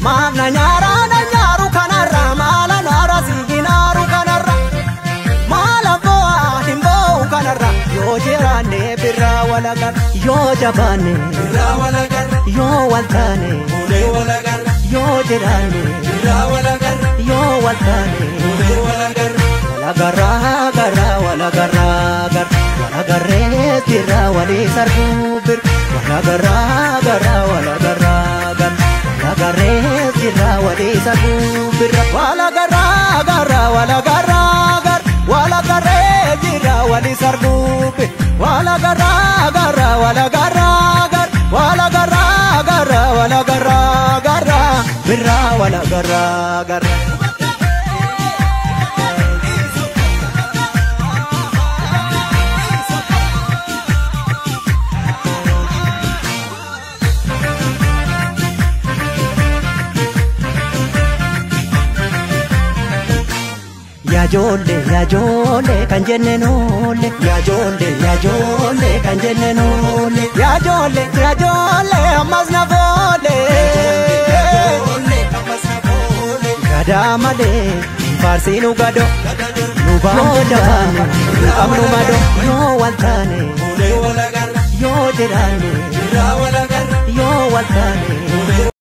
Maaf na nyaaraa na nyaaru kanarra maala naara siinaaru kanarra maala bo'aa hin bo'u kanarra yoo jiraanne birraa walagarra yoo jabaanne birraa walagarra yoo waltaane fuunee walagarra yoo jiraanne birraa walagarra yoo waltaane fuunee walagarra walagarraa garraa walagarraa garra walagarree birraa walii sarbuu bir walagarraa garraa walagarraa garra walagarree birraa walii sarbuu birra walagarraa garraa walagarraa garra walagarree birraa walii sarbuu bir walagarraa garraa walagarraa garra walagarraa garraa walagarraa garra birraa walagarraa garra. Yaajoollee kan jenne noolle yaajoollee kan jenne noolle yaajoollee ammas na foole gadaa malee faarsiinu gado nu baanne nu qabnu mado yoo waltaane fuunee walagarra yoo jiraanne birraa walagarra yoo waltaane.